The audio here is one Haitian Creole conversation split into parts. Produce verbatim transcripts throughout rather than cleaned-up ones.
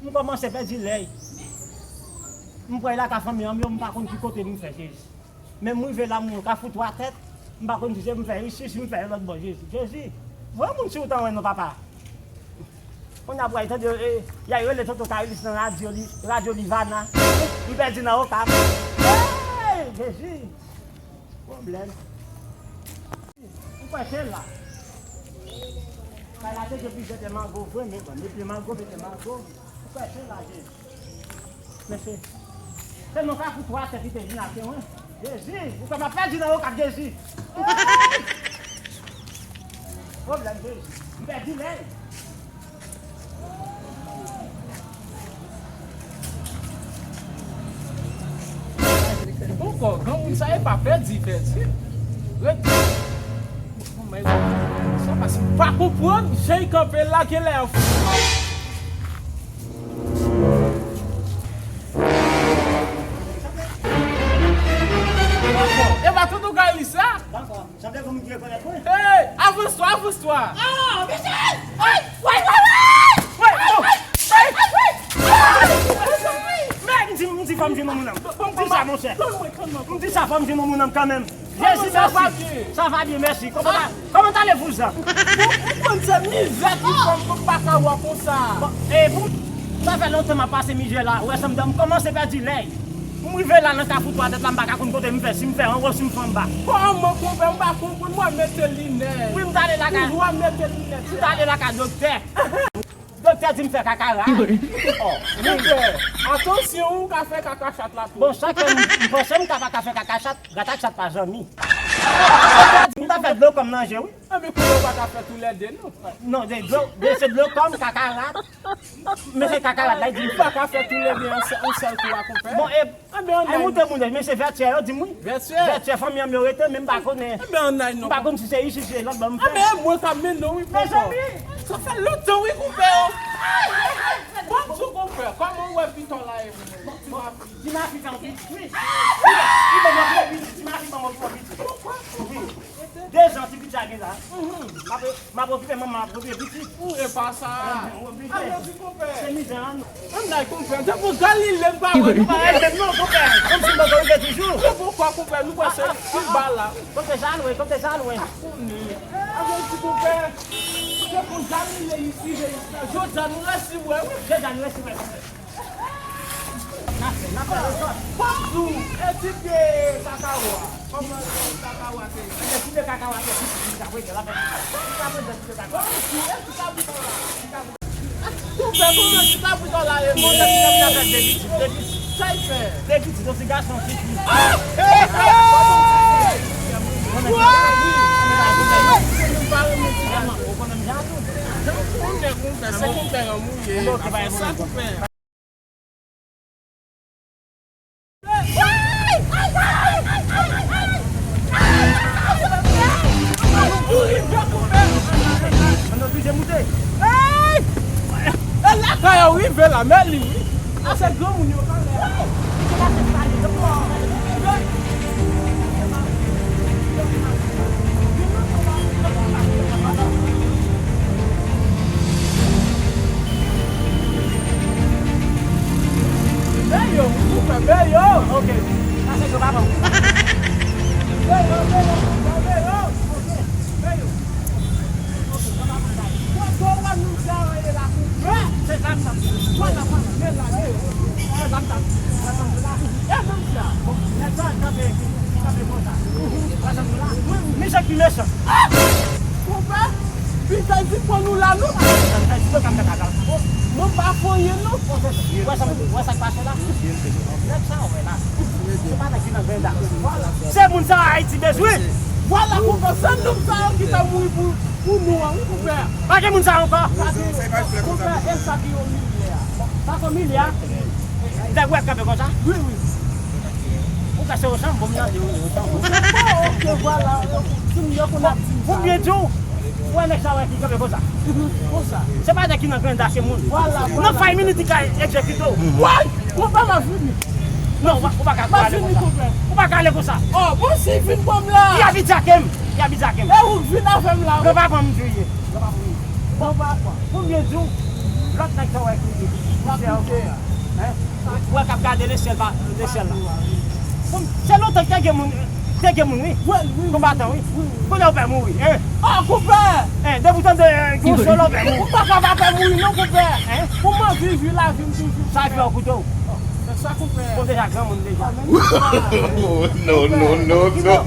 M kòmanse pèdi lè. M pral lakay fanmi an, m pa konn ki kote m fè, Jezi. Men m rive la, m ka fout twa tèt. M pa konn si se m fè isi, si m fè lòt bò, Jezi. Jezi, voye moun si w ta wè non, papa. Kounye a pral tande, eh, y a rele Tonton Karilis nan radyo li, radyo Livana. M pèdi nan Okap. Hey, Jezi! Pwoblèm. Ou kwè se la? Kay la te gen plizyè tè mango vre, men bon, men pye mango, men tè mango. Ou kwè se la, Jezi? Men se, se non ka fout twa tè ki te vin ate mwen. Jezi, ou kwè m ap pèdi nan Okap, Jezi? Pwoblèm, Jezi. M pèdi lè. Ankò, granmoun sa e pa pèdi, pèdi. Rete. Sa pase m pa konprann, jan l kanpe la, genlè. Ankò, e pa Tonton Karilis la? Sanble pou m di rekonèt mwen. Hey, avans twa, avans twa. Ah, mesye! Ay, way, way, way! Way, oh! Ay, ay, ay, ay, ay, ay, ay, ay! Men, m di, m di fò m jwenn yon moun nan. M di sa, monchè. M di sa, fò m jwenn yon moun nan kanmenm. Jezi, mèsi. Sa va byen, mèsi. Kòman, kòman allez-vous? Ou, ou konn se mizè ki fè m pa ka wè konsa. Bon, e pou sa fè lontan m ap pase mizè la. Ou wè sa m di, m kòmanse pèdi lè. M rive la nan kafou twa tèt la, m pa ka konn kote m fè, si m fè anwo, si m fè anba. Kòman, konpè, m pa konprann, mwen mete linèt. Wi, m t ale lakay, toujou ap mete linèt, m t ale lakay doktè. Doktè di m fè kaka rat. Oh, konpè, atansyon, ou ka fè kaka chat la tou. Bon, sa fè m, m panse m ka pa ka fè kaka chat, rat ak chat pa zanmi. Doktè di m ta fè dlo kòm nan je, wi. Anben, kounye a ou pa ka fè toulède, non. Non, de dlo, de se dlo kòm, kaka rat. Men se kaka rat la, li di m fè. Ou pa ka fè toulède an sè-, an sèl kou a, konpè. Bon, e, anben, ann ay. Ay, moute moun, men se Vètyè yo di m, wi. Vètyè? Vètyè, fanmi an m yo rete, men m pa konnen. Anben, ann ay, non. M pa konn si se isi, si se lòt bò m fè. Anben, e mwen k ap mennen w, wi, konpè. Mezanmi! Sa fè lontan, wi, konpè, o. Bonjou, konpè. Kòman w wè piton la ye, menm? Ti Mafi fè yon pitit, wi. Li ban mwen gwo pitit, Ti Mafi ban mwen gwo pitit. Wi. De zan ti pitit la gen la. M ap, m ap okipe manman, m ap okipe pitit. Ou e pa sa. Mwen oblije. Alò di konpè. Se mizè an nou. Ann ay konpè. Depi Galile m pa wè nou pa wè menm non konpè. Kòmsi m poko rive toujou. Se poukwa konpè nou wè se pi ba la. Konpè sa lwen, konpè sa lwen. Konnen. Alò di konpè. Depi Galile rive isi la. Jodi a nou resi wè wi. Jodi a nou resi wè konpè. N ap fè, n ap fè lezòd. Bonjou, e ti pye kakawo a. Kòman ti kakawo a te ye? Ebyen, ti pye kakawo a te ye, ti pye kakawo a te ye. Bonjou, e ti kabrit la? Ti kabrit. Konpè, kòman ti kabrit la ye? Konpè, ti kabrit la fè de pitit, de pitit. Sa l fè? De pitit, yon ti gason, yon ti fi. Ah! Hey, hey! Woy! Ou pa renmen ti gason. Ou konnen m jan tou. Konpè, konpè, se konpè an m ou ye. Sa konpè. Ann oblije moute. Ey! E lakay ou rive la, men li wi. A se granmoun yo kanmenm. Beyo, ou fè beyo. Ok. Sa se gwo papa. Beyo, beyo, beyo. Ok. Beyo. Ok, papa, papa. Kote w wè moun sa yo ye la konpè? Se zam sa. Vwala, vwala. Men la, beyo. Se zam sa. E moun sa. Bon, nèg sa kanpe, kanpe konsa. Misye ki mechan. Konpè, Vizaj di pran nou la non. Mwen pa fè anyen non. Wè sa, wè sa k pase la? Nèg sa wè la. Se pa nèg ki nan grenn dam. Se moun sa Ayiti bezwen. Vwala konpè, se nonm sa yo ki ta mouri pou, pou nou an wi konpè. Pa gen moun sa ankò. Konpè, e sa ki yo milye a. Sa ko milye a? Nèg wè kanpe konsa? Wi, wi. Ou ka se osanm, bon, m nan di ou osanm. Ok, vwala. Pou m byen di w, ou wè nèg sa wè ki kanpe konsa. Konsa. Se pa nèg ki nan grenn dam, se moun. Vwala, vwala. Nan fay minit li ka egzekite w. Woy! Konpè, m ap vini. Non, ou pa, ou pa ka ale konsa. Ou pa ka ale konsa. Oh, bon, si vin pran m la. Li abitye ak m. Li abitye ak m. E ou k vin avè m la wi. Granpapa m di w ye. Granpapa m. Bon, papa. Pou m byen di w, Lòt nèg sa w wè ki pi chè ankò. Hein? Ou wè k ap gade lesyèl ba, lesyèl la. Bon, se lontan te gen moun, te gen moun, wi. Wi, wi. Konbatan, wi. Wi, wi. Kounye a w pè mouri, hein? Oh, konpè! Hein, depi w tande, eh, gen yon solo, w pè mouri. Ou pa ka pa pè mouri, non, konpè. Hein? Pou mwen viv, viv lavi m toujou. Sa fè w koute w. Sa konpè. Bon, deja granmoun deja. Non, non, non, non.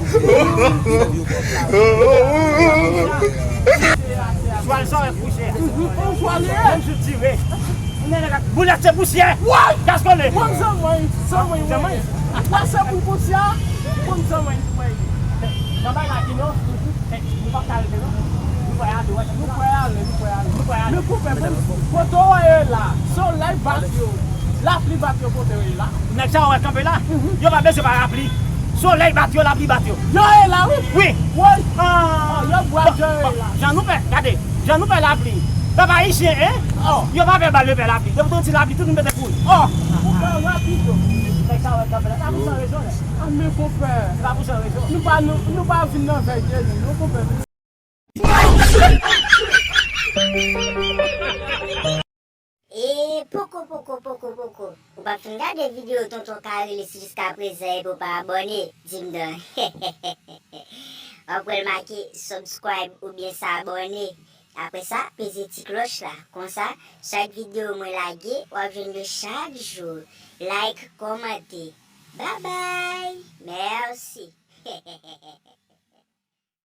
Jwal sa wè kouche. Ou jwal ye. Menm sou tire. Boulèt se pousyè. Woy! Gaskone. Bon zanmay, zanmay, zanmay. Wè se pou pousyè. Bon zanmay, zanmay. Nan bay la ki non. Nou p ap ka rete non. Nou pral ale, wè. Nou pral ale, nou pral ale. Nou pral ale. Men konpè, men kote w ye la, solèy bat yo, lapli bat yo kote w ye la. Nèg sa yo wè kanpe la, yo pa bezwen pa lapli. Solèy bat yo, lapli bat yo. Yo ye la, wi. Wi. Woy. Ah. Oh, yo bwè, bon, yo ye bon, la. Jan nou pè, gade, jan nou pè lapli. Pèp ayisyen, hein? Oh. Yo pa pè bal, yo pè lapli. Depi w tann ti lapli, tout moun mete kouri. Oh. Ou pè rapid yo. Nèg sa yo wè kanpe la. Se pa pou san rezon, nè? Ah, men konpè. Se pa pou san rezon. Nou pa, nou, nou pa vin nan vèy de li, non, konpè. E poko, poko, poko, poko. Ou pa fin gade videyo Tonton Kari li jiskaprezan epi w pa abòne, di m non. W ap wè l make subscribe oubyen s'abonner. Apre sa, peze ti klòch la. Konsa, chak videyo mwen lage, w ap jwenn yo chak jou. Like, kòmante. Babay! Mèsi!